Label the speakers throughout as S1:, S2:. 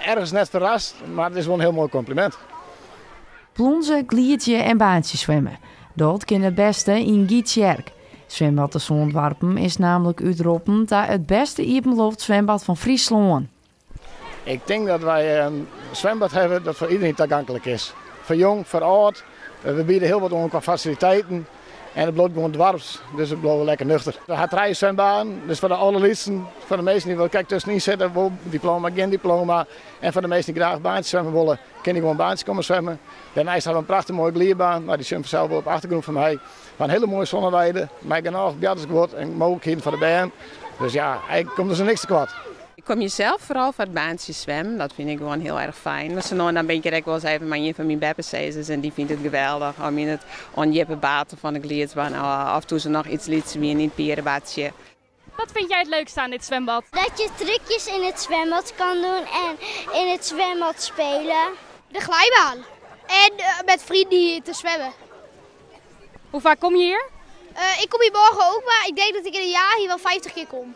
S1: Ergens net ferrast, mar it is wol in hiel moai kompliment.
S2: Plûnze, gliidzje en baantsjeswimme. Dat kin it bêste yn Gytsjerk. Swimbad De Sân Doarpen is nammentlik útroppen ta it bêste iepenloftswimbad fan Fryslân.
S1: Ik tink dat wy in swimbad hawwe dat foar iderien tagonklik is. Foar jong, foar âld. We biede hiel wat oan kwa fasiliteiten. En it bliuwt gewoan doarps, dus it bliuwt lekker nuchter. We ha trije swimbaden, dus foar de allerlytsten, foar de minsken dy't wol krekt tuskenyn sitte, wol diploma, gjin diploma. En foar de minsken dy't graach baantsje swimme wolle, kinne dy gewoan baantsje komme swimmen. Dêrneist ha we in prachtich moaie gliidbaan, no dy sjogge fansels wol op de achtergrûn fan my. We ha in hiele moaie zonneweide mei genôch boartersguod en mooglikheden foar de bern. Dus ja, eigentlik komt der se niks tekoart.
S3: Ik kom hjir sels foaral foar it baantsje swimmen, dat fyn ik gewoan hiel erch fijn. Mar sa no en dan bin ik hjir ek wolris even mei ien fan myn beppesizzers en dy fynt it geweldich om yn it ûndjippe water fan de gliidsbaan of toen se noch iets lytser wiene yn it pierebadsje.
S4: Wat vind jij het leukste aan dit zwembad?
S5: Dat je trucjes in het zwembad kan doen en in het zwembad spelen.
S6: De glijbaan. En met vrienden hier te zwemmen.
S4: Hoe vaak kom je hier?
S6: Ik kom hier morgen ook, maar ik denk dat ik in een jaar hier wel 50 keer kom.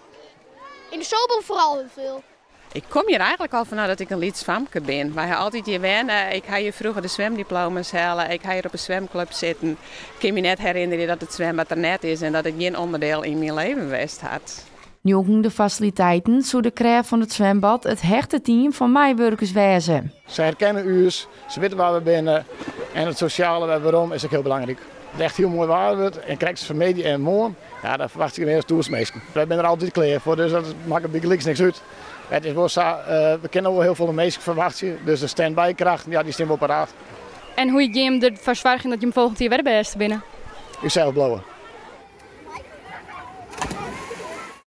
S6: In de zomer vooral heel veel.
S3: Ik kom hjir eigentlik al fanôf dat ik in lyts famke bin. Wy ha altyd hjir wenne. Ik ha hjir froeger de swimdiploma's helle. Ik ha hjir op 'e swimklup sitten. Ik kin my net herinnerje dat it swimbad der net is en dat it gjin ûnderdiel yn myn leven west hat.
S2: Njonken de fasiliteiten soe de krêft fan it swimbad it hechte team fan meiwurkers wêze.
S1: Se herkenne ús, se witte wêr't we binne en it sosjale wer werom is ek hiel belangryk. As it echt hiel moai waar wurdt en krekt fan 'e middei en moarn, ja, dan ferwachtsje ik mear as 1000 minsken. Wy binne der altyd klear foar, dus dat makket bygelyks niks út. It is wol sa, we kinne wol hiel folle minsken ferwachtsje, dus de stand-by krachten, ja, dy stean wol paraat.
S4: En hoe gean jim derfoar soargjen dat jim folgjend jier wer de bêste binne?
S1: Ússels bliuwe.